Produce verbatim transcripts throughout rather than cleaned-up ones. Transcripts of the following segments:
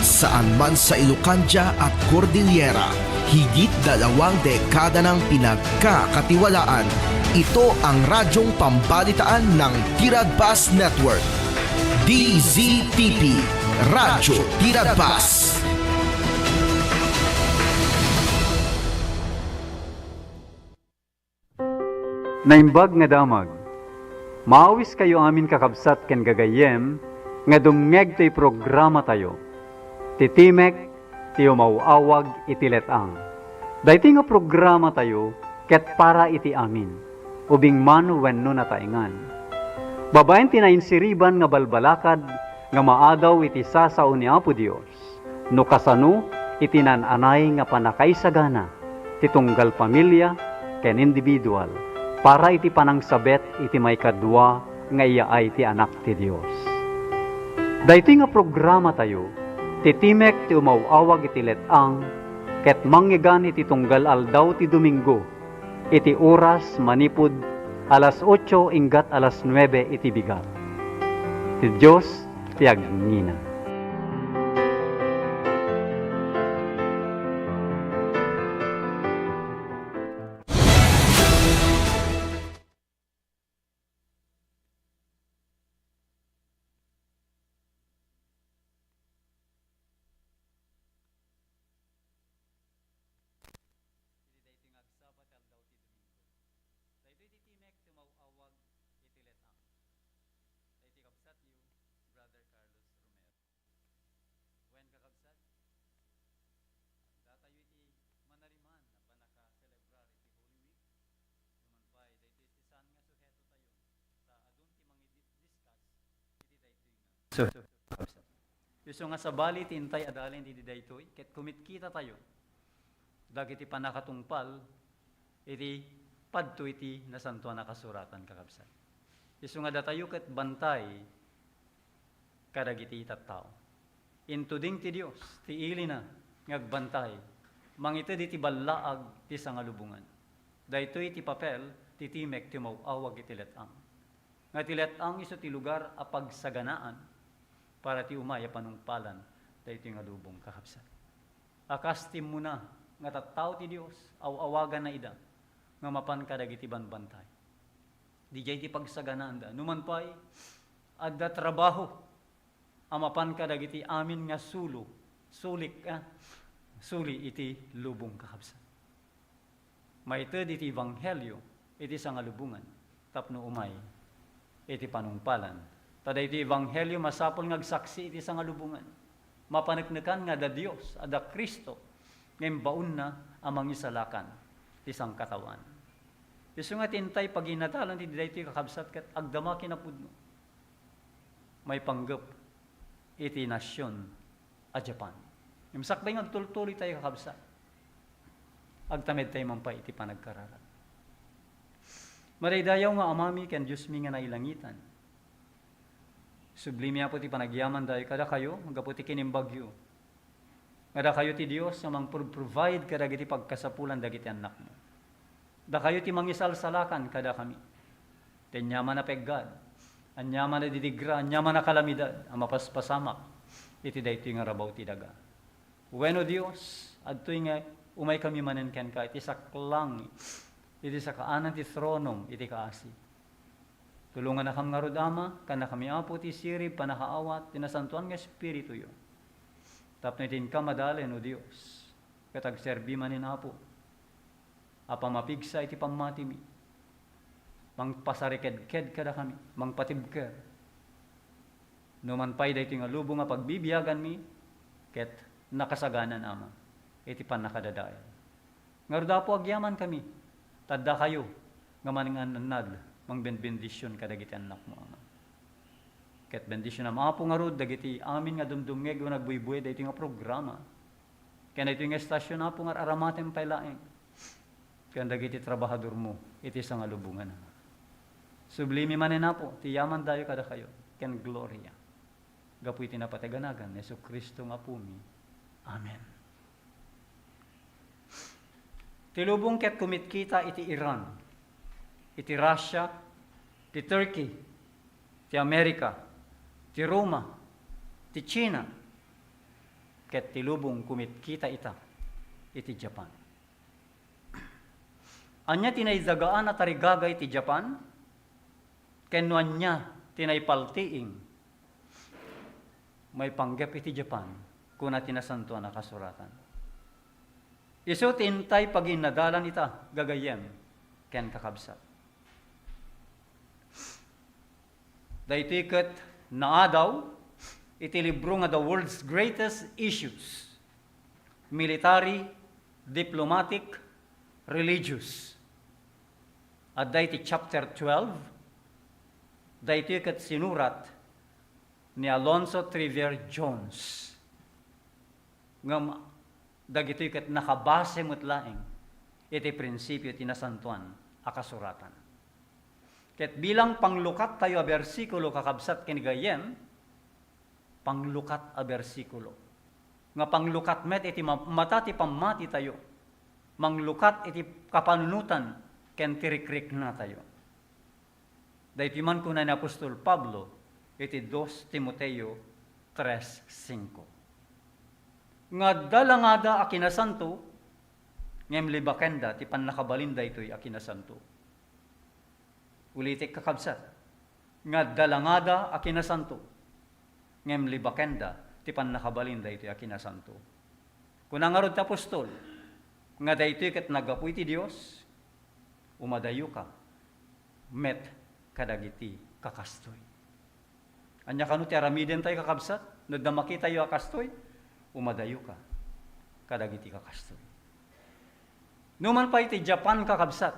Saan man sa Ilocandia at Cordillera, higit dalawang dekada nang pinagkakatiwalaan. Ito ang radyong pambalitaan ng Tiradbas Network. D Z T P, Radyo Tiradbas. Naimbag nga damag. Maawiskayo amin, kakabsat ken gagayyem, nga dumngeg toy programatayo, ti Timek ti Umaw-awag iti Let-ang. Daytoy nga programatayo ket para iti amin, ubing man wenno nataengan. Babaen ti nainsiriban nga balbalakad nga maadaw iti sasao ni Apo Dios, no kasano iti naan-anay nga pannakaisagana ti tunggal pamilia ken individual para iti panangsabet iti maikadua nga iyaay ti Anak ti Dios. Daytoy nga programatayo, ti Timek ti Umaw-awag iti Let-ang, ket mangngegana iti tunggal aldaw ti Domingo, iti oras manipud alas otso inggat alas nuebe iti bigat. Ti Dios ti agnina. Iti daytoy nga agsabat ti aldaw ti Domingo. Daytoy ti Timek ti Umaw-awag iti Let-ang. Daytoy kabsatyo, Brother Carlos Romero. Wen, kakabsat, datayo iti manariman a pannakaselebrar iti Holy Week. Numan pay, daytoy ti saan nga suheto tayo, ta adun ti mangi-discuss iti daytoy nga. So, isu nga sabali ti intay adalen iti daytoy, ket kumitkita tayo dagiti pannakatungpal iti padto iti Nasantoan a Kasuratan, kakabsat. Isu nga datayo ket bantay kadagiti tattao. Intuding ti Dios ti ilina nga agbantay, mangited iti ballaag ti sangalubongan. Daytoy ti papel ti Timek ti Umaw-awag iti Let-ang. Nga ti Let-ang isu ti lugar a pagsaganaan para ti umay a panungpalan daytoy nga lubong, kakabsat. A kas ti immuna nga tattao ti Dios, aw-awaganna ida nga mapan kadagiti banbantay. Didiay ti pagsaganaanda. Numan pay, adda trabaho a mapan kadagiti amin nga sulo, sulik, ah, suli iti lubong, kakabsat. Maited iti ebanghelio iti sangalubongan tapno umay iti panungpalan. Ta daytoy ebanghelio masapul nga agsaksi iti sangalubongan. Mapaneknekan nga adda Dios, adda Cristo, nga imbaonna a mangisalakan ti sangkataoan. Isu nga ti intay paginadalan ti daytoy, kakabsat, ket agdama kinapudno maipanggep iti nasion a Japan. Ngem sakbay nga agtultuloy tayo, kakabsat, agtamedtayo man pay iti panagkararag. Madaydayaw nga Amami ken Diosmi nga nailangitan, sublimi, Apo, ti panagyamantayo kadakayo gapu ti kinimbagyo. Nga dakayo ti Dios nga mangpro-, provide kadagiti pagkasapulan dagiti annakmo. Dakayo ti mangisalsalakan kadakami. Ti aniaman a peggad, aniaman a didigra, aniaman a kalamidad a mapaspasamak iti daytoy nga rabaw ti daga. Wenno Dios, adtoy nga umaykami manen kenka iti saklang, iti sakaanan ti tronom iti kaasi. Tulongannakam ngarud, Ama, kannakami, Apo, ti sirib, pannakaawat ti Nasantoan nga Espirituyo. Tapno iti inka madalen, O Dios, ket agserbi manen, Apo, a pamapigsa iti pammatimi, mangpasarikedked kadakami, mangpatibker. Numan pay daytoy nga lubong a pagbibiaganmi, ket nakasaganan, Ama, iti pannakadadael. Ngarud, Apo, agyamankami, ta addakayo nga mangannad, mangbenbendision kadagiti annakmo, Ama. Ket bendisionam, Apo, ngarud dagiti amin nga dumdumngeg wenno agbuybuy daytoy nga programa. Ken daytoy nga estasion, Apo, nga ar-aramatem pay laeng ken dagiti trabahadormo iti sangalubongan, Ama. Sublimi manen, Apo, ti yamandayo kadakayo ken gloria. Gapu iti napateg a nagan ni Jesu-Cristo nga Apomi. Amen. Ti lubong ket kumitkita iti Iran, iti Russia, ti Turkey, ti Amerika, ti Roma, ti China, ket ti lubong kumitkita ita iti Japan. Ania ti naidagaan a tarigaga iti Japan? Ken no ania ti naipaltiing maipanggep iti Japan, kuna ti Nasantoan a Kasuratan. Isu ti intay paginnadalan ita, gagayyem ken kakabsat. Daytoy ket naadaw iti libro nga The World's Greatest Issues, Military, Diplomatic, Religious. Adda iti chapter twelve, daytoy ket sinurat ni Alonzo Trivier Jones. Ngem dagitoy ket nakabase met laeng iti prinsipio ti Nasantoan a Kasuratan. Ket bilang panglukattayo a bersikulo, kakabsat ken gayyem, panglukat a bersikulo. Nga panglukat met iti ma-, mata ti pammatitayo. Manglukat iti kapanunotan ken ti rikriknatayo. Daytoy man kuna ni Apostol Pablo iti dos Timoteo tres cinco. Nga adda langada a kinasanto, ngem libakenda ti pannakabalin daytoy a kinasanto. Ulitek, kakabsat, nga adda langada a kinasanto, ngem libakenda ti pannakabalin daytoy a kinasanto. Kuna ngarud ti apostol nga daytoy ket naggapu iti Dios, umadayoka met kadagiti kakastoy. Ania kano ti aramidentayo, kakabsat? No adda makitayo a kastoy, umadayoka kadagiti kakastoy. Numan pay ti Japan, kakabsat,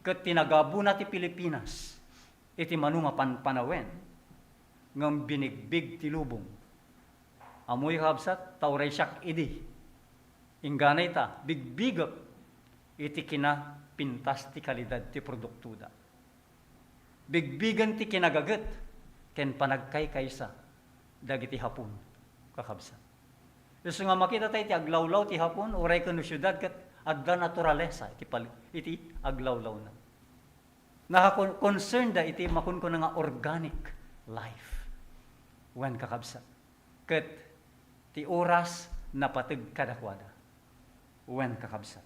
ket tinagabuna ti Pilipinas iti mano nga panpanawen, ngem binigbig ti lubong. Ammoyo, kakabsat, ta uray siak idi. Inggana ita, bigbigek iti kinapintas ti kalidad ti produktoda. Bigbigen ti kinagaget ken panagkaykaysa dagiti Hapon, kakabsat. Isu nga makita tayo ti aglawlaw ti Hapon, uray ken no siudad, ket adda naturalesa iti pal-, iti aglawlawna. Nakakon-, concern da iti makunkuna nga organic life. Wen, kakabsat. Ket ti oras napateg kadakuada. Wen, kakabsat.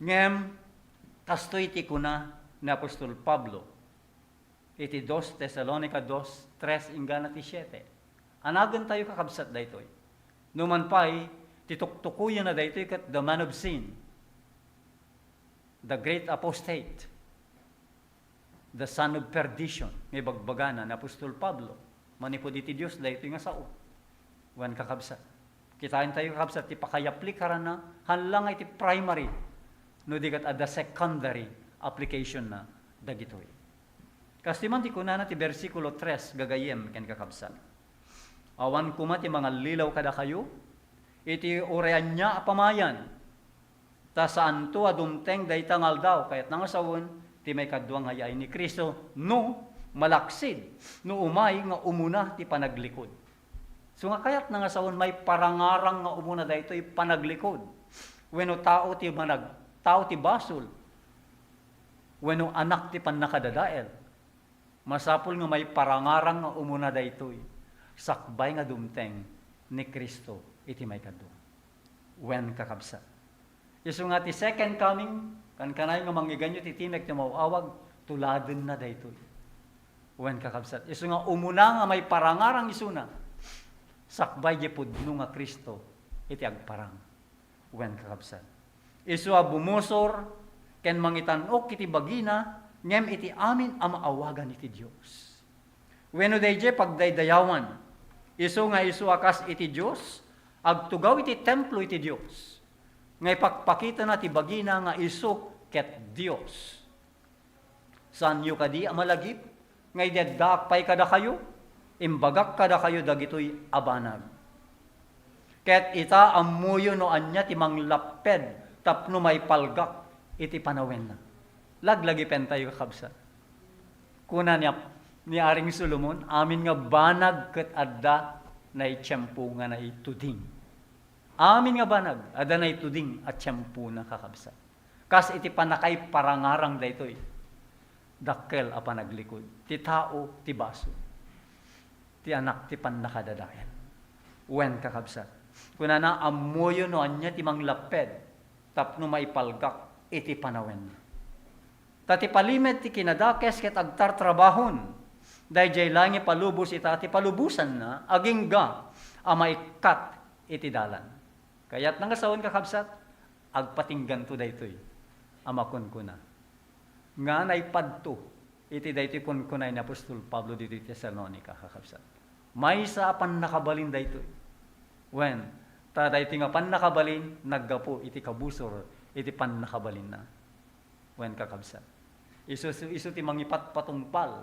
Ngem, kastoy ti kuna ni Apostol Pablo iti dos Tesalonica dos tres inggana ti siete. Anagentayo, kakabsat, daytoy. Numan pay, ti tuktukoyenna daytoy ket the man of sin, the great apostate, the son of perdition, nga ibagbagana ni Apostol Pablo manipud iti Dios, daytoy nga sao. Wen, kakabsat. Kitaentayo, kakabsat, ti pakayaplikaranna, haan la nga iti primary, no di ket adda secondary application na dagitoy. Kastoy man ti kunana ti bersikulo tres, gagayyem ken kakabsat. Awan koma ti mangallilaw kadakayo iti uray ania a pamayan, ta saanto a dumteng dayta nga aldaw, kayatna nga sawen, ti maikadua nga yaay ni Cristo, no malaksid, no umay nga umuna ti panaglikod. So nga kayatna nga sawen, maiparangarang nga umuna daytoy panaglikod, wenno tao ti manag-, tao ti basol, wenno anak ti pannakadadael. Masapul nga maiparangarang nga umuna daytoy, sakbay nga dumteng ni Cristo iti maikadua. Wen, kakabsat. Isu nga ti second coming, kankanayon nga mangngegganyo ti timek ti maawawag, tuladenna daytoy. Wen, kakabsat. Isu nga umuna nga maiparangarang isuna, sakbay di pudno nga Cristo iti agparang. Wen, kakabsat. Isu a bumusor ken mangitan-ok iti bagina, ngem iti amin a maawagan iti Dios. Wenno daydiay pagdaydayawan, isu nga isu a kas iti Dios, agtugaw iti templo iti Dios, nga ipakpakitana ti bagina nga isu ket Dios. Saanyo kadi a malagip nga idi addaak pay kadakayo, imbagak kadakayo dagitoy a banag? Ket ita, ammoyo no ania ti manglapped tapno maipalgak iti panawenna. Laglagipentayo, kakabsat. Kuna ni, ni Aring Solomon, amin nga banag ket adda naitiempo nga naituding. Amin nga banag, adda naituding a tiempona, kakabsat. Kas iti pannakaiparangarang daytoy dakkel a panaglikod ti tao ti basol, ti anak ti pannakadadael. Wen, kakabsat. Kunana, "Ammoyo no ania ti manglapped tapno maipalgak iti panawen." Ta ti palimed ti kinadakes ket agtartrabahon, daydiay laeng ipalubos ita ti palubosanna agingga a maikkat iti dalan. Kayatna nga sawen, kakabsat, agpatingganto daytoy a makunkuna nga naipadto iti daytoy kunkunay ni apostol Pablo ditoy Tesalonica, kakabsat. Maysa a pannakabalin daytoy. Wen, ta daytoy nga pannakabalin naggapu iti kabusor iti pannakabalinna. Wen, kakabsat. Isu, isu, isu ti mangipatpatungpal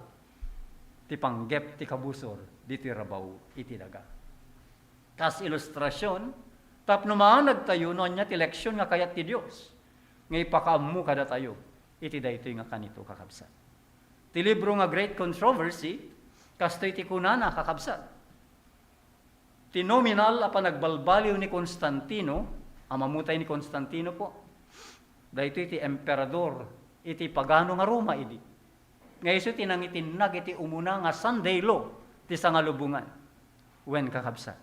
ti panggep ti kabusor ditoy rabaw iti daga. Kas ilustrasion, tapno maanagtayo no ania ti leksion nga kayat ti Dios nga ipakaammo kadatayo iti daytoy nga kanito, kakabsat. Ti libro nga Great Controversy, kastoy ti kunana, kakabsat. Ti nominal a panagbalbaliw ni Constantino, a mamutay ni Constantino po, daytoy ti emperador iti pagano nga Roma idi. Nga isu ti nangitinnag iti umuna nga Sunday law ti sangalubongan. Wen, kakabsat.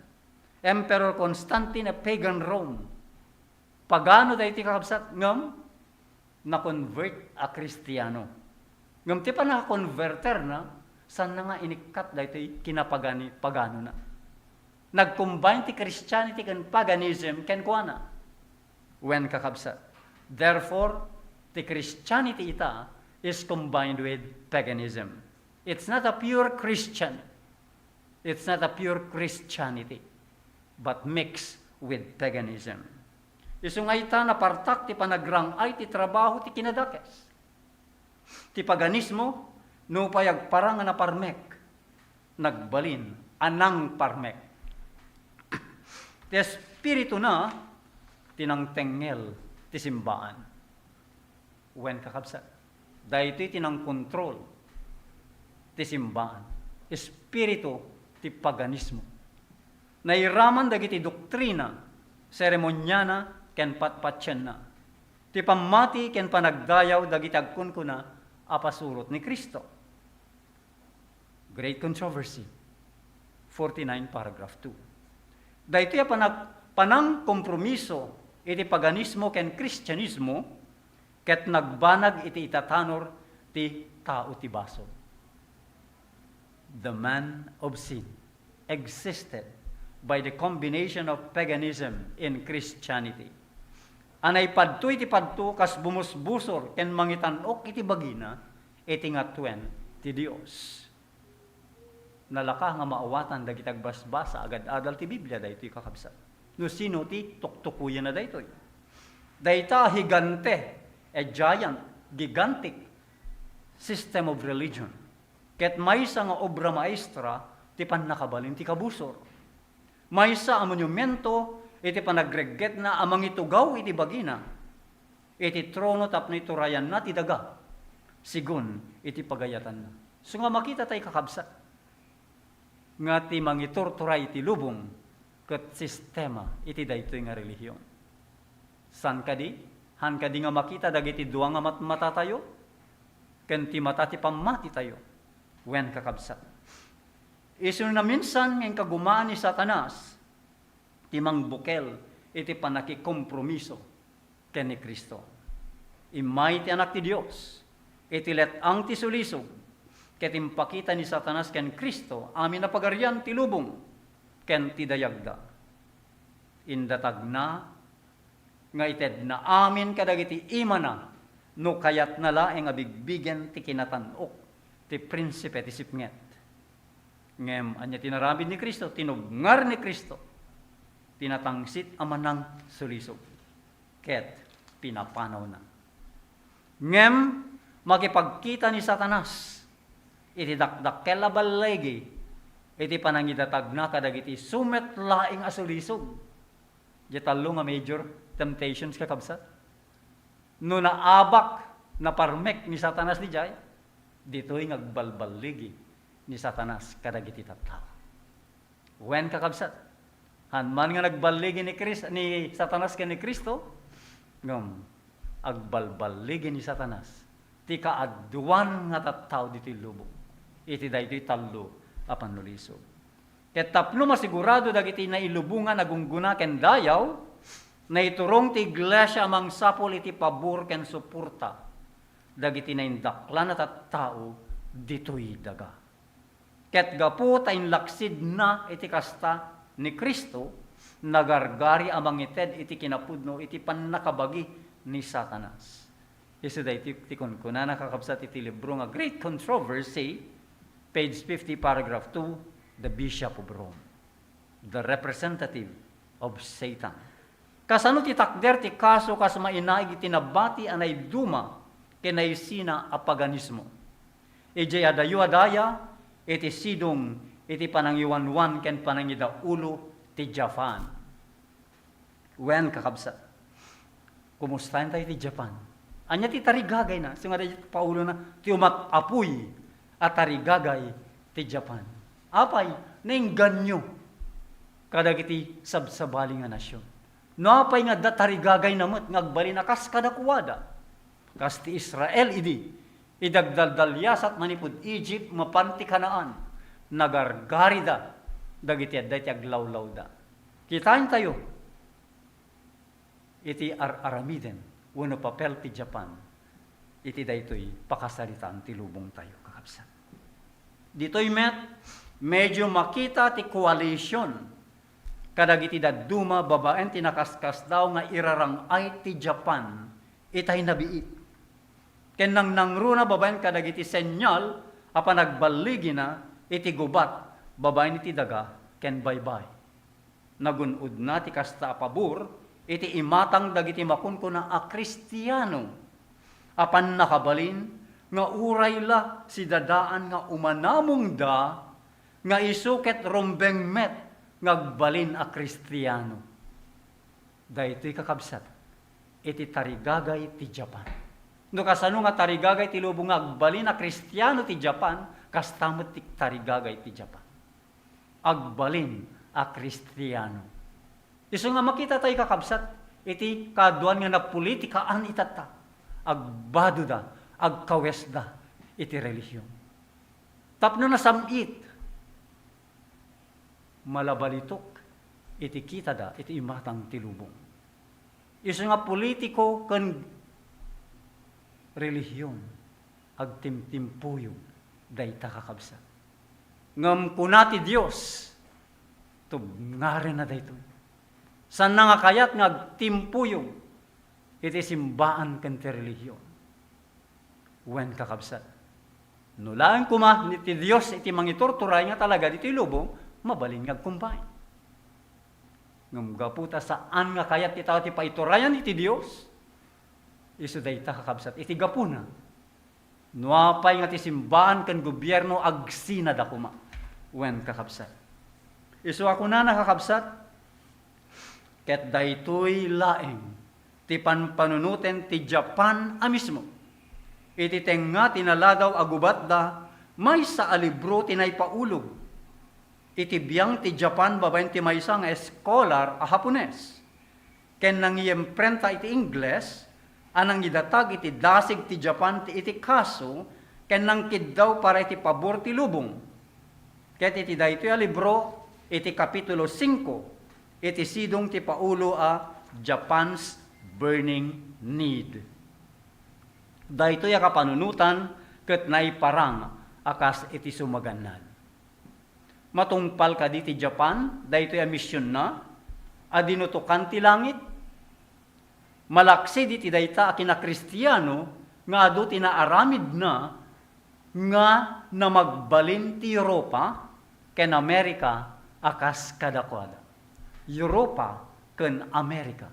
Emperor Constantine a pagan Rome. Pagano daytoy, kakabsat, ngem na-convert a Kristiano. Ngem ti pannakakonverterna, saanna nga inikkat daytoy kinapagani-, paganona. Nag-combine ti Christianity ken paganism kenkuana. Wen, kakabsat. Therefore, ti Christianity ita is combined with paganism. It's not a pure Christian. It's not a pure Christianity, but mixed with paganism. Isu nga ita, napartak ti panagrang-ay ti trabaho ti kinadakes. Ti paganismo, nupay agparang a naparmek, nagbalin a nangparmek. Ti espirituna ti nangtengngel ti simbaan. Wen, kakabsat, daytoy ti nangkontrol ti simbaan. Espiritu ti paganismo. Nairaman dagiti doktrina, seremoniana, ken patpatienna. Ti pammati ken panagdayaw dagiti agkunkuna a pasurot ni Cristo. Great Controversy, forty-nine, paragraph two. Daytoy a panag-, panangkompromiso iti paganismo ken Kristianismo ket nagbanag iti itatanor ti tao ti basol. The man of sin existed by the combination of paganism and Christianity. A naipadto iti padto kas bumusbusor ken mangitan-ok iti bagina iti ngatuen ti Dios. Nalaka nga maawatan dagiti agbasbasa agad-adal ti Biblia daytoy, kakabsat. No sino ti tuktukoyenna daytoy? Dayta a higante, a giant, gigantic system of religion. Ket maysa nga obra maestra ti pannakabalin ti kabusor. Maysa a monumento iti panagreggetna a mangitugaw iti bagina, iti trono tapno iturayanna ti daga, sigun iti pagayatanna. Isu nga makita tay, kakabsat, nga ti mangiturturay iti lubong ket sistema iti daytoy nga relihiyon. Saan kadi? Haan kadi nga makita dagiti dua nga matmatatayo ken ti mata ti pammatitayo? Wen, kakabsat. Isu naminsan nga inkagumaan ni Satanas ti mangbukel iti pannakikompromiso ken ni Cristo. Immay ti Anak ti Dios iti let-ang ti sulisog, ket impakita ni Satanas ken Cristo amin a pagarian ti lubong ken ti dayagda. Indatagna nga itedna amin kadagiti imana no kayatna laeng a bigbigen ti kinatan-ok ti prinsipe ti sipnget. Ngem ania ti inaramid ni Cristo? Tinubngar ni Cristo ti natangsit a manangsulisog ket pinapanawna. Ngem makipagkita ni Satanas iti dakdakkel a balligi iti panangidatagna kadagiti isu met laeng a sulisog. Diay tallo nga major temptations, kakabsat. No naabak, naparmek ni Satanas diay, ditoy nga agbalballigi ni Satanas kadagiti tattao. Wen, kakabsat, haan man nga nagballigi ni Cris-, ni Satanas ken ni Cristo, ngem agbalballigi ni Satanas ti kaaduan nga tattao ditoy lubong iti daytoy tallo a pannulisog. Ket tapno masigurado dagiti nailubongan a gunggona ken dayaw, naiturong ti iglesia a mangsapul iti pabor ken suporta dagiti naindaklan a tattao ditoy daga. Ket gapu ta inlaksidna iti kasta ni Cristo, nagargari a mangited iti kinapudno iti pannakabagi ni Satanas. Isu daytoy ti kunkunana, kakabsat, iti libro nga Great Controversy, page fifty, paragraph two, The Bishop of Rome, the representative of Satan. Kasano ti takder ti kaso kas mainaig iti nabati a naiduma ken naisina a paganismo? Idiay adayo a daya, iti sidong iti panangiwanwan ken panangidaulo ti Japan. Wen, kakabsat, kumustaen tayo ti Japan? Ania ti tarigagayna? Isu nga dayta paulona, ti umat-apuy a tarigagay ti Japan. Apay, nainganyo kadagiti sabsabali nga nasion. No apay nga adda tarigagayna met nga agbalin a kas kadakuada, kas ti Israel idi, idi agdaldaliasat manipud Egypt mapan ti Canaan, nagargarida dagiti adda iti aglawlawda. Kitaentayo iti ar-aramiden wenno papel ti Japan iti daytoy pakasaritaan ti lubongtayo, kakabsat. Ditoy met, medyo makita ti koalision kadagiti dadduma babaen ti nakaskasdaaw nga irarang-ay ti Japan itay nabiit. Ken nangnangruna babaen kadagiti senyal a panagballigina iti gubat babaen iti daga ken baybay. Nagun-odna ti kasta a pabor iti imatang dagiti makunkuna a Kristiano a pannakabalin nga uray la sidadaan nga umanamongda nga isu ket rumbeng met nga agbalin a Kristiano. Daytoy, kakabsat, iti tarigagay ti Japan. No kasano nga tarigagay ti lubong nga agbalin a Kristiano ti Japan, kasta met ti tarigagay ti Japan. Agbalin a Kristiano. Isu nga makita tayo, kakabsat, iti kaduan nga napolitikaan itatta. Agbadoda, agkawesda iti relihion. Tapno nasam-it, malabalitok iti kitada iti imatang ti lubong. Isu nga politiko ken relihion, agtimtimpuyog dayta, kakabsat. Ngem kuna ti Dios, tubngarenna daytoy. Saanna nga kayat nga agtimpuyog iti simbaan ken ti relihion. Wen, kakabsat, no laeng koma ni ti Dios iti mangiturturay nga talaga ditoy lubong, mabalin nga agkumbay. Ngem gapu ta saan nga kayat ti tao ti paiturayan iti Dios, isu dayta, kakabsat, iti gapuna. No apay nga ti simbaan ken gobierno agsinada koma. Wen, kakabsat. Isu a kunana, kakabsat, ket daytoy laeng ti panpanunoten ti Japan a mismo. Iti tengnga ti naladaw a gubatda, maysa a libro ti naipaulog iti biang ti Japan babaen ti maysa nga eskolar a Hapones. Ken nangiimprenta iti Ingles a nangidatag iti dasig ti Japan ti iti kaso ken nangkiddaw para iti pabor ti lubong. Ket iti daytoy a libro, iti Kapitulo singko, iti sidong ti paulo a Japan's Burning Need. Daytoy a kapanunotan ket naiparang a kas iti sumagannad. Matungpal kadi ti Japan daytoy a misionna a dinutokan ti langit? Malaksid iti dayta a kinakristiano nga adu ti naaramidna nga namagbalin ti Europa ken Amerika a kas kadakuada. Europa ken Amerika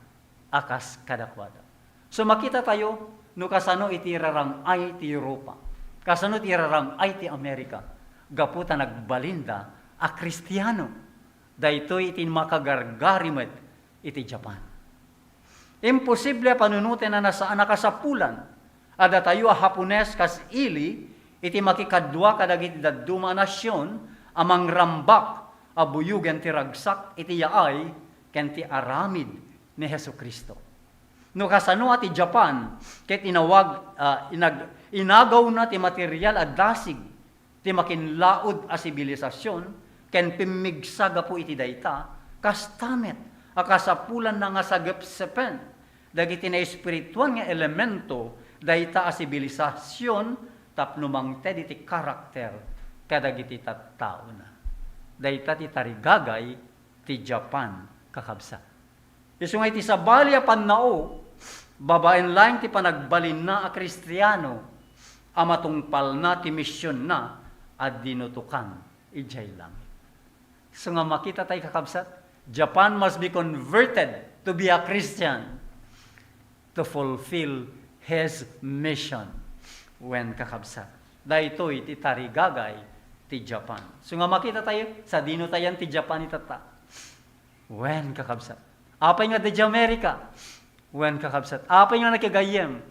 a kas kadakuada. So, makita tayo no kasano iti rarang-ay ti Europa, kasano ti rarang-ay ti Amerika, gapu ta nagbalinda a Kristiano. Daytoy iti makagargari met iti Japan. Imposible a panunoten a nasaan a kasapulan a datayo a Hapones kas ili iti makikadua kadagiti dadduma a nasion a mangrambak a buyogen ti ragsak iti yaay ken ti aramid ni Jesu-Cristo. No kasano a ti Japan ket inawag, ah, inag-, inagawna ti material a dasig ti makinlaod a sibilisasion ken pimmigsa gapu iti dayta, kasta met a kasapulanna nga sagepsepen dagiti naespirituan nga elemento dayta a sibilisasion tapno mangted iti karakter kadagiti tattaona. Dayta ti tarigagay ti Japan, kakabsat. Isu nga iti sabali a pannao, babaen laeng ti panagbalinna a Kristiano a matungpalna ti misionna a dinutokan idiay langit. So nga makita tayo, kakabsat, Japan must be converted to be a Christian to fulfill his mission. Wen, kakabsat, daytoy ti tarigagay ti Japan. So nga makita tayo, sadino tayan ti Japan itatta? Wen, kakabsat. Apay nga diay Amerika? Wen, kakabsat. Apay nga nakigayem?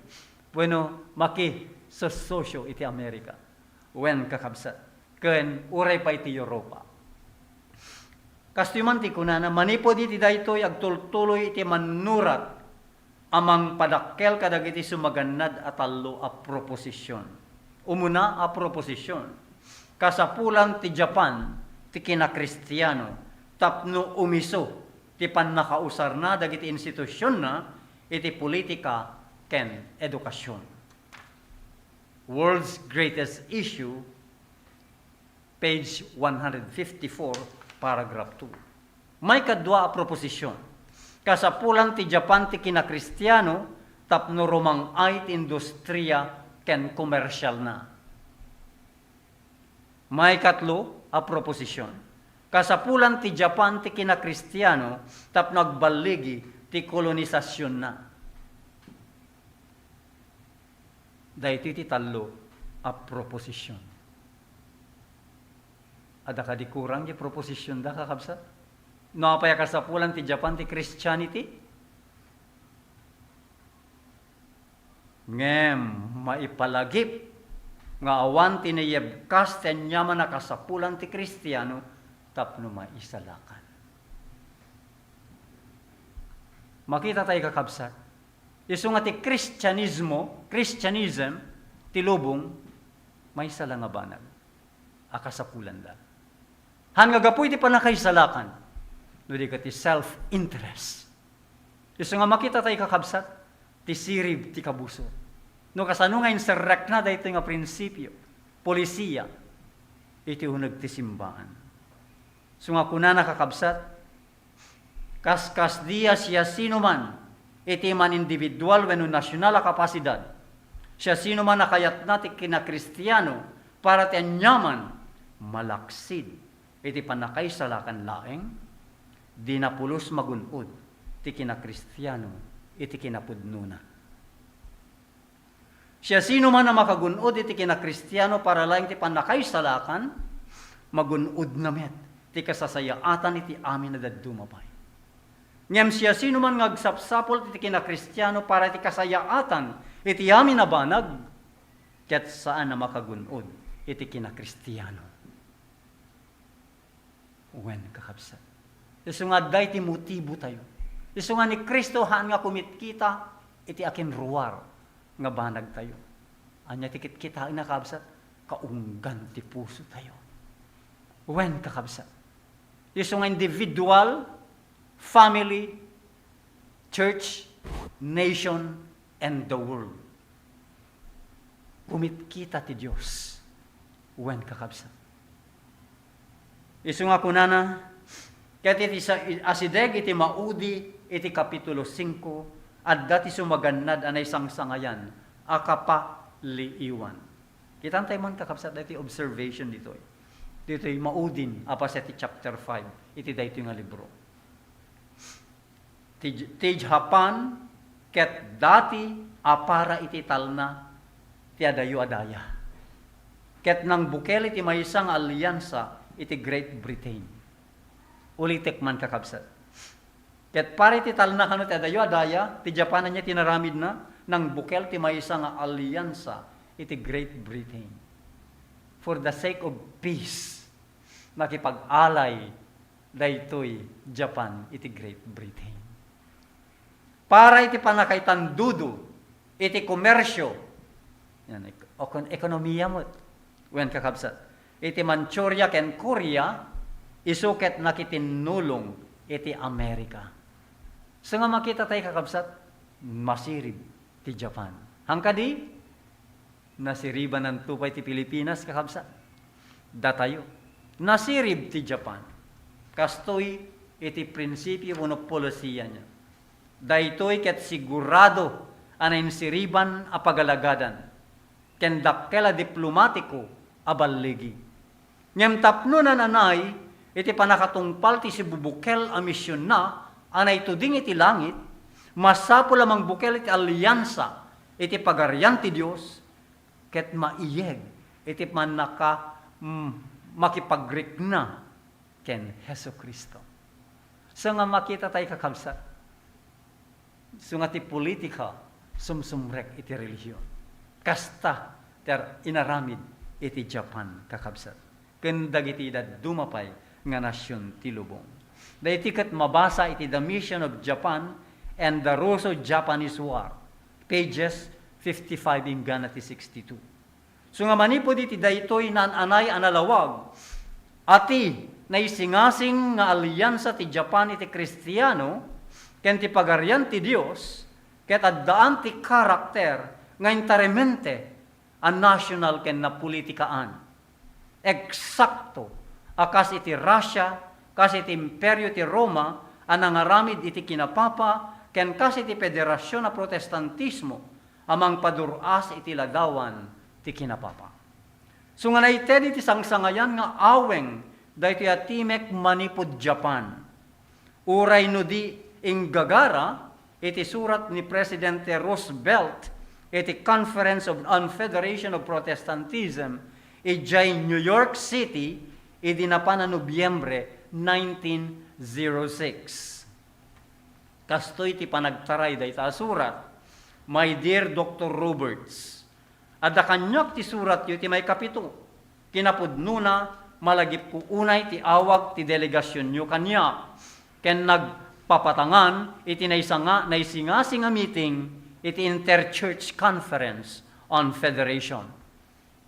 Bueno, makisosocio iti Amerika. Wen, kakabsat. Ken uray pay ti Europa. Kastoy man ti kunana, manipud iti daytoy, agtultuloy iti mannurat a mangpadakkel kadagiti sumagannad a tallo a proposision. Umuna a proposision, kasapulan ti Japan ti kinakristiano tapno umiso ti pannakausarna dagiti institusionna iti politika ken edukasion. World's Greatest Issue, page one hundred fifty-four, paragraph two. Maikadua a proposision, kasapulan ti Japan ti kinakristiano tapno rumang-ay ti industria ken komersialna. Maikatlo a proposision, kasapulan ti Japan ti kinakristiano tapno agballigi ti kolonisasionna. Daytoy ti tallo a proposision. Adda kadi kurang ti proposisionda, kakabsat? No apay a kasapulan ti Japan ti Christianity? Ngem maipalagip nga awan ti nayebkas ti aniaman a kasapulan ti Kristiano tapno maisalakan. Makita tayo, kakabsat, isu nga ti Kristianismo, Christianism, ti lubong, maysa la nga banag a kasapulanda. Han nga gapu iti pannakaisalakan, no di ket ti self-interest. Isu nga makita tayo, kakabsat, ti sirib ti kabusor. No kasano nga inserrekna daytoy nga prinsipio, polisiya, iti uneg ti simbaan. Isu nga kunana, kakabsat, kaskasdi a siasinoman iti man-individual wenno nasional a kapasidad, siasinoman a kayatna ti kinakristiano para ti aniaman, malaksid iti pannakaisalakan laeng, dina pulos magun-od ti kinakristiano iti kinapudnona. Siasinoman a makagun-od iti kinakristiano para laeng ti pannakaisalakan, magun-odna met ti kasasayaatan iti amin a dadduma pay. Ngem siasinoman nga agsapsapul iti kinakristiano para iti kasayaatan iti amin a banag, ket saan a makagun-od iti kinakristiano. Wen, kakabsat. Isu nga adda iti motibo tayo. Isu nga ni Cristo haan nga kumitkita iti akinruar nga banag tayo. Ania ti kitkitaenna, kakabsat? Kaunggan ti puso tayo. Wen, kakabsat. Isu nga individual, family, church, nation, and the world. Kumitkita ti Dios. Wen, kakabsat. Isu nga kunana, ket iti sa-, asideg iti maudi iti Kapitulo singko, adda ti sumagannad a naisangsangayan a kapaliiwan. Kitan tayo man, kakabsat, daytoy observation ditoy. Ditoy maudin a paset ti chapter five iti daytoy nga libro. Ti, ti Japan ket dati a para iti talna ti adayo a daya. Ket nangbukel iti maysa nga aliansa iti Great Britain. Ulitek man, kakabsat. Ket para iti talna kano ti adayo a daya, ti Japan ania ti naramidna, nangbukel ti maysa nga aliansa iti Great Britain. For the sake of peace, nakipag-alay daytoy Japan iti Great Britain. Para iti pannakaitandudo iti komersio, yan, ek-, okon-, ekonomiya met, wen, kakabsat, iti Manchuria ken Korea, Isu ket nakitinnulong iti Amerika. So nga makita tayo, kakabsat, masirib ti Japan. Hangkadi, nasiribananto pay ti Pilipinas, kakabsat. Datayo, nasirib ti Japan. Kastoy iti prinsipyo wenno polisiya niya. Daytoy ket sigurado a nainsiriban a pagalagadan ken dakkel a diplomatiko a balligi. Ngem tapno nananay iti pannakatungpal ti sibubukel a misionna a naituding iti langit, masapul a mangbukel iti aliansa iti Pagarian ti Dios ket maiyeg iti pannaka-, mm, makipagrikna ken Jesu-Cristo. So nga makita tayo, kakabsat, so nga ti politika sumsumrek iti relihiyon. Kasta ti ar-, inaramid iti Japan, kakabsat, ken dagiti dadduma pay nga nasion ti lubong. Daytoy ket mabasa iti The Mission of Japan and the Russo-Japanese War, pages fifty-five inggana ti sixty-two. So nga manipud iti daytoy naan-anay a nalawag, a ti naisingasing nga aliansa ti Japan iti Kristiano ken ti Pagarian ti Dios, ket addaan ti karakter nga enteramente a national ken napolitikaan. Eksakto a kas iti Russia, kas iti Imperio ti Roma a nangaramid iti kinapapa, ken kas iti Federasion a Protestantismo a mangpadur-as iti ladawan ti kinapapa. So nga naited iti sangsangayan nga aweng daytoy a timek manipud Japan. Uray no di inggagara iti surat ni Presidente Roosevelt iti Conference of, on Federation of Protestantism idiay New York City idi napan a Nobyembre nineteen zero six. Kastoy ti panagtaray dayta a surat, My dear Doctor Roberts, adda kaniak ti suratyo iti maikapitu. Kinapudnona, malagipko unay ti awag ti delegasionyo kaniak, ken nagpapatangan iti naisanga-, naisingasing a meeting iti Interchurch Conference on Federation.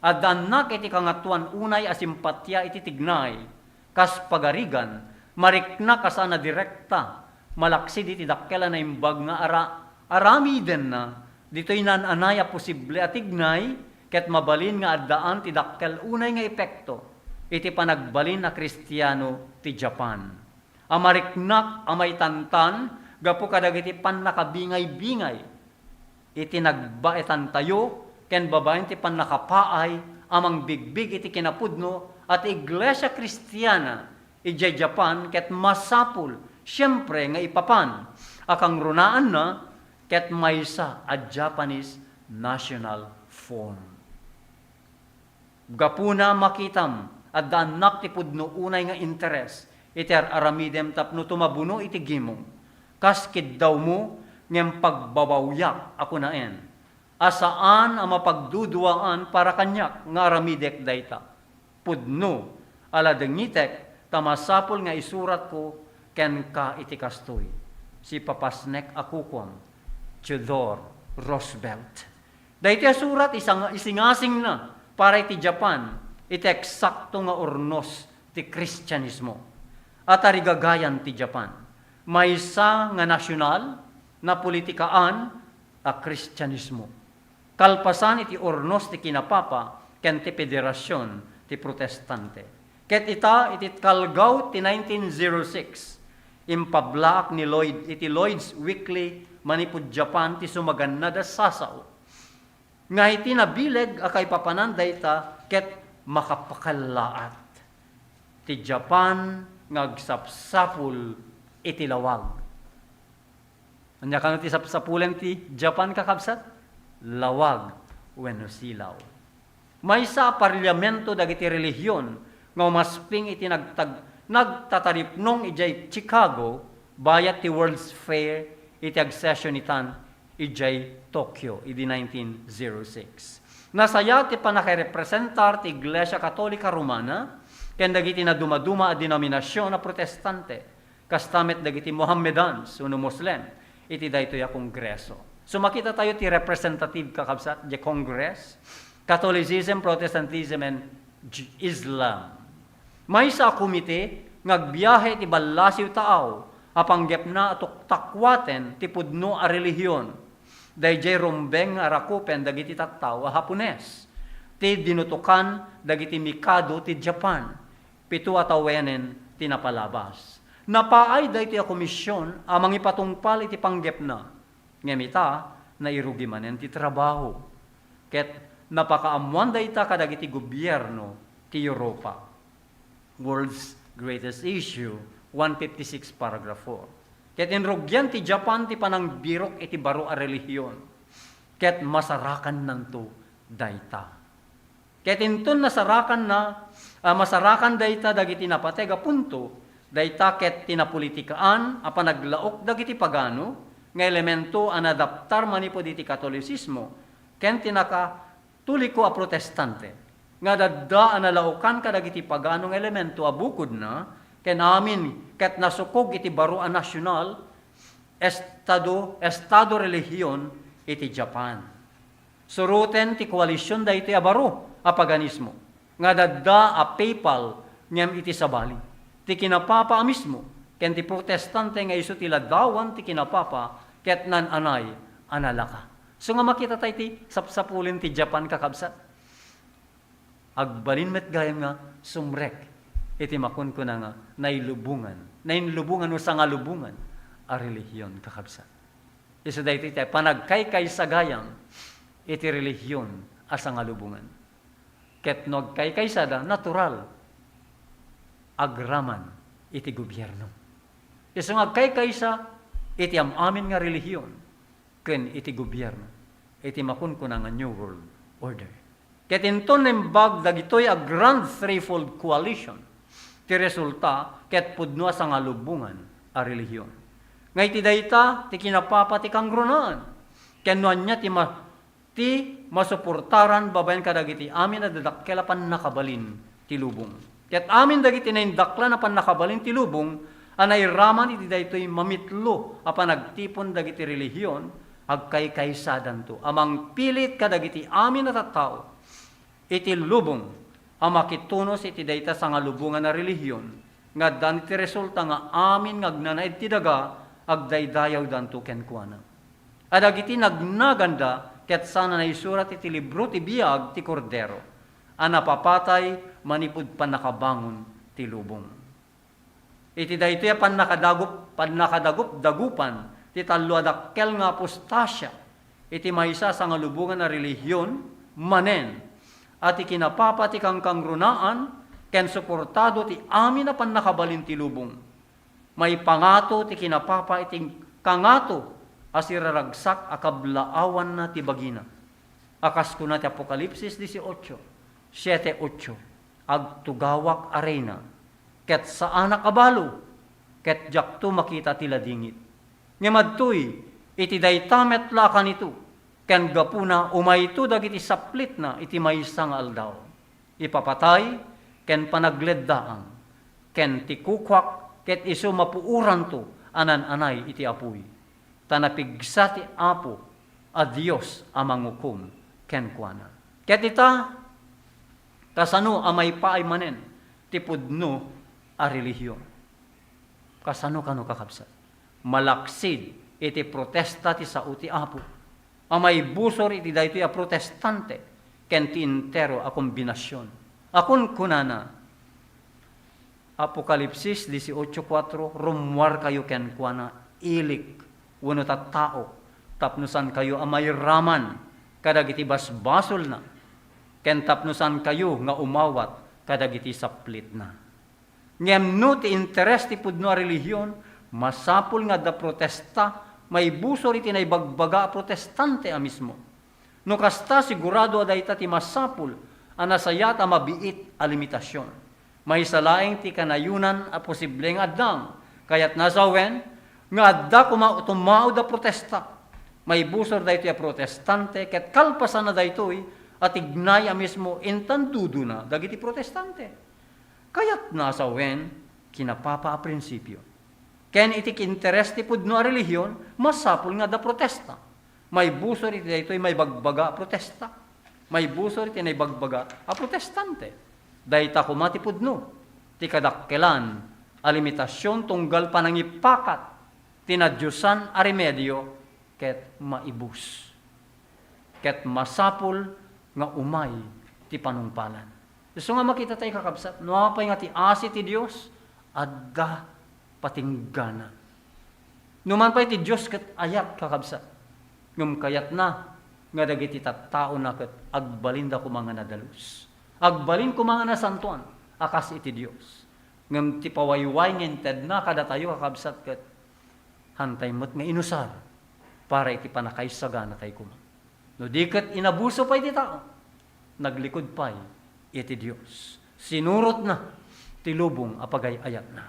Addaannak iti kangatoan unay a simpatia iti tignay, kas pagarigan, mariknak a saan a direkta, malaksid iti dakkel a naimbag nga ara-, aramidenna, ditoy naan-anay a posible a tignay, ket mabalin nga addaan ti dakkel unay nga epekto iti panagbalin a Kristiano ti Japan. A mariknak a maitantan gapu kadagiti pannakabingay-bingay iti nagbaetantayo ken babaen ti pannakapaay a mangbigbig iti kinapudno a ti Iglesia Kristiana idiay Japan ket masapul, siempre, nga ipapan a kangrunaanna ket maysa a Japanese national form. Gapuna, makitam, addaannak ti pudno unay nga interes iti ar-aramidem tapno tumabuno iti gimong, kas kiddawmo, ngem pagbabawyak a kunaen a saan a mapagduduaan para kaniak nga aramidek dayta. Pudno a ladengitek ta masapul nga isuratko kenka iti kastoy. Sipapasnek a kukuam, Theodore Roosevelt. Daytoy a surat isang-, isingasingna para iti Japan iti eksakto nga urnos ti Kristianismo a tarigagayan ti Japan. Maysa nga nasional, napolitikaan a Kristianismo. Kalpasan iti urnos ti kinapapa ken ti federasion ti Protestante. Ket ita, iti kalgaw ti nineteen zero six, impablaak ni Lloyd iti Lloyd's Weekly manipud Japan ti sumagannad a sasao nga iti nabileg a kaipapanan dayta ket makapakallaat ti Japan nga agsapsapul iti lawag. Ania kano ti sapsapulen ti Japan, kakabsat? Lawag wenno silaw. Maysa a parliamento dagiti relihion nga umasping iti nagtag-, nagtataripnong idiay Chicago, bayat ti World's Fair iti agsesionan idiay Tokyo idi nineteen zero six. Nasayaat ti pannakairepresentar ti Iglesia Katolika Romana ken dagiti nadumaduma a denominasion a Protestante. Kasta met dagiti Mohammedans wenno Muslim iti daytoy a kongreso. So, makita tayo ti representative, kakabsat, di Congress, Catholicism, Protestantism, and J-, Islam. Maysa a komite nga agbiahe iti ballasiw taaw a panggepna a tuktakkuaten ti pudno a relihion. Daydiay rumbeng nga arakupen dagiti tattao a Hapones ti dinutokan dagiti Mikado ti Japan, pito a tawenen ti napalabas. Napaay daytoy a komisyon a mangipatungpal iti panggepna. Ngem ita, nairugi manen ti trabaho. Ket napakaammoan dayta kadagiti gobierno ti Europa. World's Greatest Issue, one fifty-six, paragraph four. Ket inrugian ti Japan ti panangbirok iti baro a relihiyon. Ket masarakannanto dayta. Ket inton nasarakanna, a, masarakan dayta dagiti napateg a punto, dayta ket ti napolitikaan a panaglaok dagiti pagano nga elemento a naadaptar manipud iti Katolisismo ken ti Nakatoliko a Protestante, nga adda a nalaokan kadagiti pagano nga elemento a bukodna ken amin ket nasukog iti baro a nasional, estado, estado relihion iti Japan. Suroten ti koalision daytoy a baro a paganismo nga adda a papal ngem iti sabali ti kinapapa a mismo ken ti protestante nga isu ti ladawan ti kinapapa ket naan-anay a nalaka. So nga makita tayo ti sapsapulen ti Japan, kakabsat. Agbalin met gayam nga sumrek iti makunkuna nga nailubongan, nainlubongan o sangalubongan a relihiyon, kakabsat. Isu daytoy ti panagkaykaysa gayam iti relihiyon a sangalubongan. Ket no agkaykaysada, natural, agraman iti gobierno. Isu nga agkaykaysa iti am-amin nga relihiyon ken iti gobierno, iti makunkuna nga New World Order. Ket inton naimbag dagitoy a Grand Threefold Coalition, ti resulta ket pudno a sangalubongan a relihiyon. Nga iti dayta ti kinapapa ti kangrunaan, ken no ania ti ma-, ti masuportaran babaen kadagiti amin a dadakkel a pannakabalin ti lubong. Ket amin dagiti naindaklan a pannakabalin ti lubong a nairaman iti daytoy mamitlo a panagtipon dagiti relihiyon, agkaykaysadanto a mangpilit kadagiti amin a tattao iti lubong a makitunus iti dayta sangalubongan a relihiyon nga addan iti resulta nga amin nga agnanaed ti daga, agdaydayawdanto kenkuana. A dagiti nagnaganda ket saan a naisurat iti libro ti biag ti Kordero a napapatay manipud pannakabangon ti lubong. Iti daytoy a pannakadagup-, pannakadagupdagupan ti tallo a dakkel nga apostasia iti maysa a sangalubongan a relihiyon manen a ti kinapapa ti kangkangrunaan ken suportado ti amin a pannakabalin ti lubong. Maipangato ti kinapapa iti kangato a siraragsak a kablaawanna ti bagina. A kas kuna ti Apokalipsis dieciocho, siete ocho, "Agtugawak a reyna, ket saanak a balo, ket diakto makita ti ladingit." Ngem adtoy, iti dayta met la a kanito, ken gapuna umayto dagiti saplitna iti maysa nga aldaw. Ipapatay ken panagleddaang, ken ti kukuak ket isu mapuoranto a naan-anay iti apuy. Ta napigsa ti Apo a Dios a mangukom kenkuana. Ket ita, kasano a maipaay manen ti pudno a relihiyon? Kasano kano, kakabsat? Malaksid iti protesta ti sao ti Apo a maibusor iti daytoy a protestante ken ti entero a kombinasion a kunkunana, Apokalipsis dieciocho cuatro, "Rummuarkayo kenkuana, ilik wenno tattaok, tapno saankayo a mairaman kadagiti basbasolna, ken tapno saankayo nga umawat kadagiti saplitna." Ngem no ti interes ti pudno a relihiyon, masapul nga adda protesta maibusor iti naibagbaga a protestante a mismo. No kasta, sigurado a dayta ti masapul a nasayaat a mabiit a limitasion. Maysa laeng ti kanayonan a posible nga addang, kayatna a sawen, nga adda koma tumaud a protesta. Maibusor daytoy a protestante ket kalpasanna daytoy, atignay a mismo intandudona dagiti protestante. Kayatna a sawen, kinapapa a prinsipio. Ken iti interes ti pudno a relihiyon, masapul nga adda protesta. Maibusor iti daytoy maibagbaga a protesta. Maibusor iti naibagbaga a protestante. Dayta koma ti pudno ti kadakkelan a limitasion tunggal panangipakat ti nadiosan a remedio ket maibus. Ket masapul nga umay ti panungpalan. Isu nga makita tayo, kakabsat, no apay nga ti asi ti Dios, adda patinggana. Numan pay ti Dios ket ayat, kakabsat, ngem kayatna nga dagiti tattaona ket agbalinda koma nga nadalus. Agbalin koma nga nasantoan a kas iti Dios. Ngem ti pawayway nga intedna kadatayo, kakabsat, ket hantay met nga inusar para iti pannakaisagana tayo koma. No di ket inabuso pay ti tao, naglikod pay iti Dios. Sinurotna ti lubong a pagay-ayatna.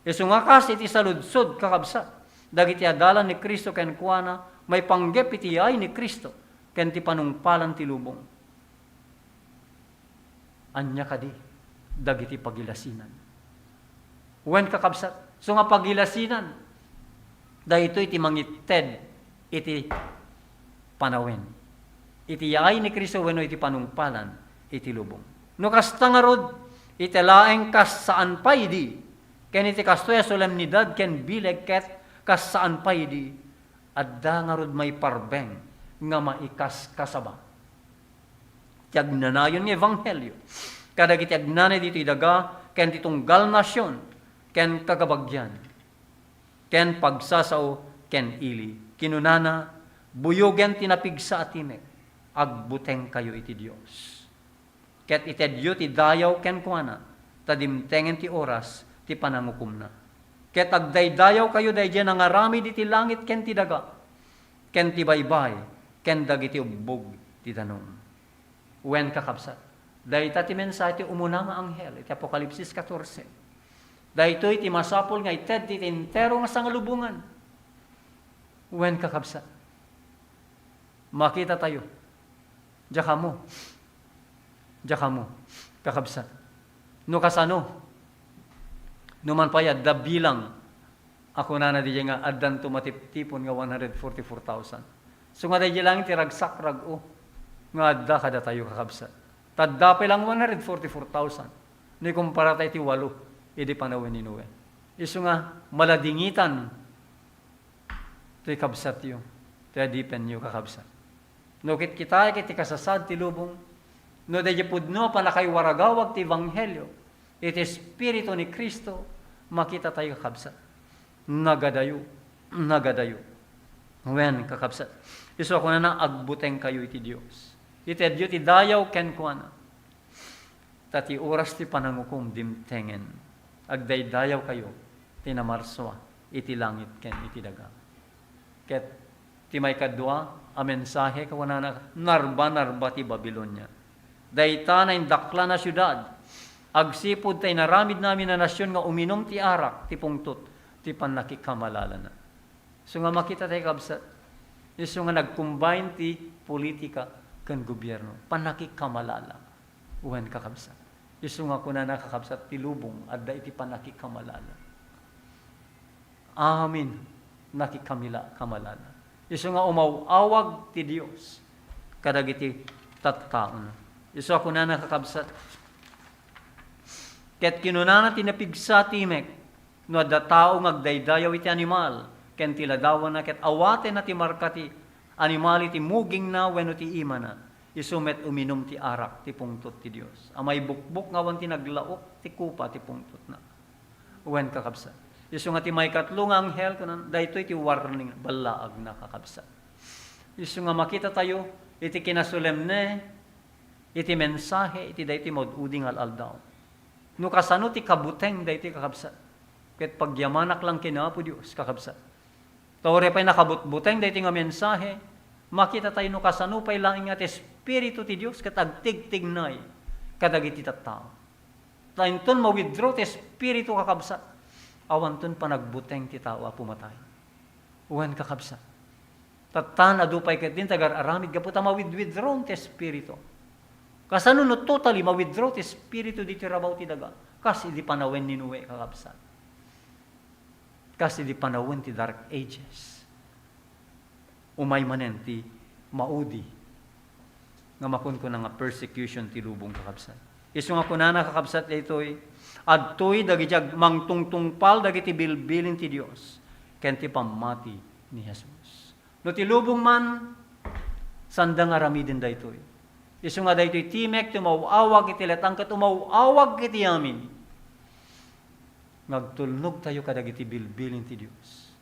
Isu nga kas iti saludsod, kakabsat, dagiti adalan ni Cristo kenkuana, maipanggep iti yaay ni Cristo ken ti panungpalan ti lubong. Ania kadi dagiti pagilasinan? Wen, kakabsat, isu nga pagilasinan, daytoy ti mangited iti panawen, iti yaay ni Cristo wenno iti panungpalan iti lubong. No kasta ngarud, iti laeng kas saan pay idi, ken iti kastoy a solemnidad ken bileg ket kas saan pay idi, adda ngarud maiparbeng nga maikaskasaba ti agnanayon nga ebanghelio kadagiti agnanayon ditoy daga ken ti tunggal nasion ken kakabagian ken pagsasao ken ili. Kinunana, "Buyogen ti napigsa a timek, agbutengkayo iti Dios." Ket itedyo ti dayaw kenkuana, ta dimtengen ti oras ti panangukomna. Ket agdaydayawkayo daydiay nangaramid iti langit ken ti daga, ken ti baybay, ken dagiti ubbog ti danum. Wen, kakabsat, dayta ti mensahe ti umuna nga anghel iti Apokalipsis katorse. Daytoy ti masapul nga ited ti entero nga sangalubongan. Wen, kakabsat, makita tayo. Diak ammo. Diak ammo, kakabsat. No kasano? Numan pay adda bilang a kunana diay nga addanto matiptipon nga one hundred forty-four thousand. So nga daydiay laeng ti ragsak, rag-o nga adda kadatayo, kakabsat. Ta adda pay lang one hundred forty-four thousand. No ikumpara tayo ti walo idi panawen ni Noe. Isu nga maladingitan toy kabsatyo, toy adipenyo, kakabsat. No kitkitaek iti kasasaad ti lubong, no daydiay pudno a pannakaiwaragawag ti ebanghelio iti Espiritu ni Cristo, makita tayo, kakabsat. Nagadayo, nagadayo. Wen, kakabsat. Isu a kunana, agbutengkayo iti Dios. Itedyo ti dayaw kenkuana. Ta ti oras ti panangukom dimtengen, agdaydayawkayo ti namarsua iti langit ken iti daga. Ket ti maikadua a mensahe, kunana, narba-narba ti Babilonia. Dayta naindaklana a siudad, agsipud ta inaramidna amin a nasion nga uminum ti arak ti pungtot ti pannakikamalala. So nga makita tayo, kabsat, isu nga nag-combine ti politika ken gobierno, pannakikamalala. Wen, kakabsat. Isu nga kunana, kakabsat, ti lubong adda iti pannakikamalala. Amin, nakikamila-, kamalala. Isu nga umaw-awag ti Dios kadagiti tattaona. Isu a kunana, kakabsat, ket kinunana ti napigsa a timek, no adda tao nga agdaydayaw iti animal ken ti ladawanna ket awatenna ti marka ti animal iti mugingna wenno ti imana, isu met uminum ti arak ti pungtot ti Dios, a maibukbok nga awan ti naglaok ti kopa ti pungtotna. Wen, kakabsat. Isu nga ti maikatlo nga anghel, kunan, daytoy ti warning, ballaagna, kakabsat. Isu nga makita tayo iti kinasolemne iti mensahe iti daytoy maud-udi nga al-aldaw. No kasano ti kabuteng daytoy, kakabsat, ket pagyamanak lang ken Apo Dios, kakabsat. Ta uray pay nakabutbuteng daytoy nga mensahe, makita tayo no kasano pay laeng nga ti Espiritu ti Dios ket agtigtignay kadagiti tattao. Ta inton ma-withdraw ti Espiritu, kakabsat, awanton panagbuteng ti tao a pumatay. Wen, kakabsat. Tattan, adu pay ketdin tagar-aramid gapu ta mawidwidron ti Espiritu. Kasano no totally ma-withdraw ti Espiritu ditoy rabaw ti daga? Kas idi panawen ni Noe, kakabsat. Kas idi panawen ti Dark Ages. Umay manen ti maudi nga makunkuna nga persecution ti lubong, kakabsat. Isu nga kunana, kakabsat, daytoy, adtoy dagiti ag-, mangtungtungpal dagiti bilbilin ti Dios ken ti pammati ni Jesus. No ti lubong man, sanda nga aramiden daytoy. Isu nga daytoy timek ti umaw-awag iti letang ket umaw-awag iti amin. Nga agtulnogtayo kadagiti bilbilin ti Dios.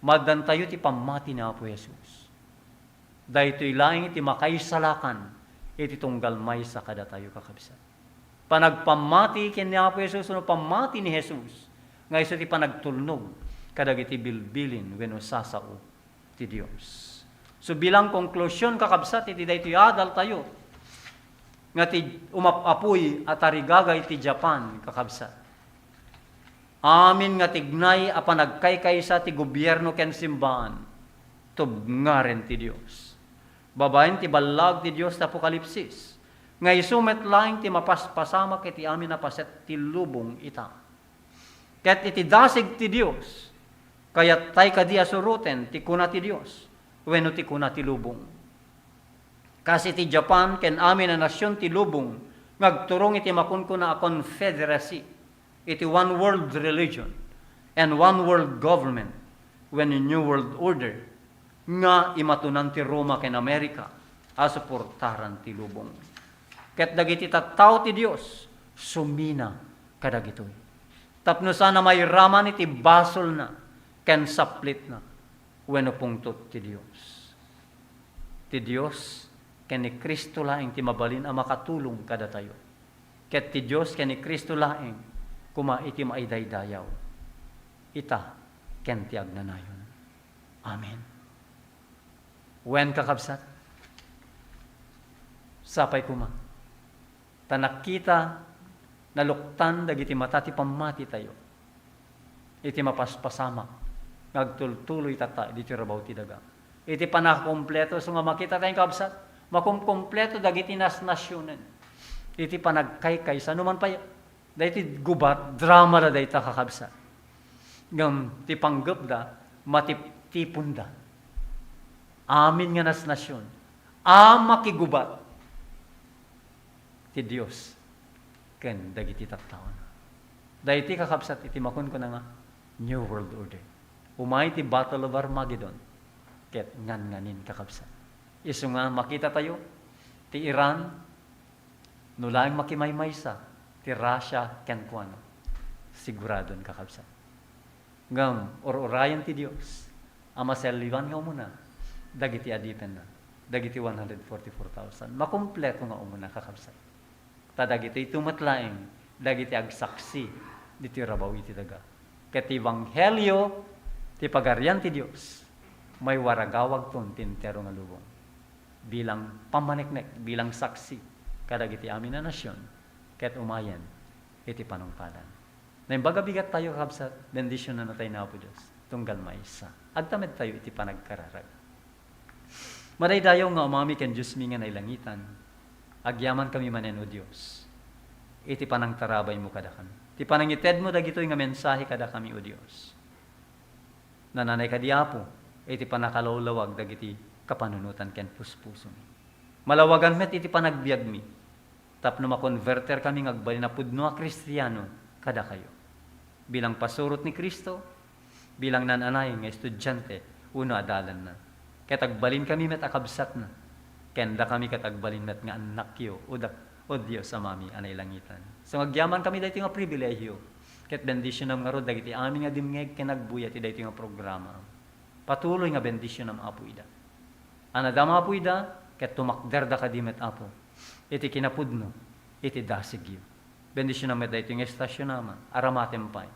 Maaddantayo ti pammati ni Apo Jesus. Daytoy laeng ti makaisalakan iti tunggal maysa kadatayo, kakabsat. Panagpammati ken ni Apo Jesus wenno pammati ni Jesus nga isu ti panagtulnog kadagiti bilbilin wenno sasao ti Dios. So, bilang konklusion, kakabsat, iti daytoy adaltayo nga ti umap-apoy a tarigagay ti Japan, kakabsat. Amin nga tignay a panagkaykaysa ti gobierno ken simbaan, tubngaren ti Dios. Babaen ti ballag ti Dios ti Apokalipsis, nga isu met laeng ti mapaspasamak iti amin a paset ti lubong ita. Ket iti dasig ti Dios, kayattay kadi a suroten ti kuna ti Dios wenno ti kuna ti lubong? Kas iti Japan ken amin a nasion ti lubong nga agturong iti makunkuna a confederacy, iti one world religion and one world government wenno New World Order nga imatunan ti Roma ken Amerika a suportaran ti lubong. Ket dagiti tattao ti Dios sumina kadagitoy tapno saan a mairaman iti basolna ken saplitna wenno pungtot ti Dios. Ti Dios ken ni Cristo laeng ti mabalin a makatulong kadatayo. Ket ti Dios ken ni Cristo laeng koma iti maidaydayaw, ita ken ti agnanayon. Amen. Wen, kakabsat, sapay koma ta nakita, naluktan dagiti mata ti pammatitayo iti mapaspasamak nga agtultuloy tatta ditoy rabaw ti daga. Iti panakakompleto, isu nga makita tayo, kabsat, makumkompleto dagiti nasnasionen iti panagkaykaysa. No man pay, daytoy gubat, drama da dayta, kakabsat. Ngem ti panggepda, matiptiponda. Amin nga nasnasion a makigubat ti Dios ken dagiti tattaona. Daytoy, kakabsat, iti makunkuna nga New World Order. Umay ti Battle of Armageddon ket nganganin, kakabsat. Isu nga makita tayo, ti Iran, no laeng makimaymaysa ti Russia kenkuana, siguradon, kakabsat. Ngem ur-urayen ti Dios a maselliwan nga umuna dagiti adipenna, dagiti one hundred forty-four thousand. Makumpleto nga umuna, kakabsat. Ta dagitoy met laeng dagiti agsaksi ditoy rabaw iti daga. Ket ti ebanghelio ti Pagarian ti Dios, maiwaragawagton ti entero nga lubong bilang pammaneknek, bilang saksi kadagiti amin a nasion, ket umayen iti panungpalan. Naimbag a bigat tayo, kabsat, bendisionan tayo ni Apo Dios tunggal maysa. Agtamed tayo iti panagkararag. Madaydayaw nga Amami ken Diosmi nga nailangitan, agyamankami manen, O Dios, iti panangtarabaymo kadakami, ti panangitedmo dagitoy nga mensahe kadakami, O Dios. Nananay kadi, Apo, iti pannakalawlawag dagiti kapanunotan ken puspusomi. Malawagan met iti panagbiagmi tapno makonverterkami nga agbalin a pudno a Kristiano kadakayo. Bilang pasurot ni Cristo, bilang naan-anay nga estudiante wenno adalanna. Ket agbalinkami met a kabsatna, ken dakami ket agbalin met nga annakyo, O da-, O Dios Amami a nailangitan. So, nga agyamankami daytoy nga pribilegio, ket bendisionam ngarud dagiti amin nga dimngeg ken agbuya iti daytoy nga programa. Patuloy nga bendisionam, Apo, ida. A nadam, Apo, ida, ket tumakderda kadi met, Apo, iti kinapudno, iti dasigyo. Bendisionam met daytoy nga estasionaman, aramaten pay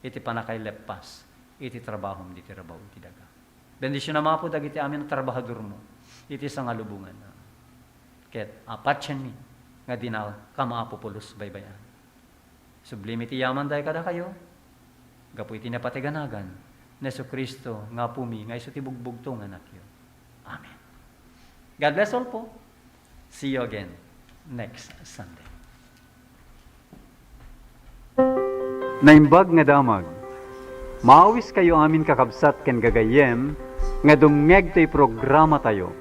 iti pannakaileppas iti trabahom ditoy rabaw iti daga. Bendisionam, Apo, dagiti amin a trabahadormo iti sangalubongan. Ket apatienmi nga dina kamapupulos baybay-an. Sublimi ti yaman dayta kadakayo, gapu iti napateg a nagan ni Jesu-Cristo nga Apomi nga isu ti bugbugto nga Anakyo. Amen. God bless all po. See you again next Sunday. Naimbag nga damag. Maawiskayo amin, kakabsat ken gagayyem, nga dumngeg toy programatayo.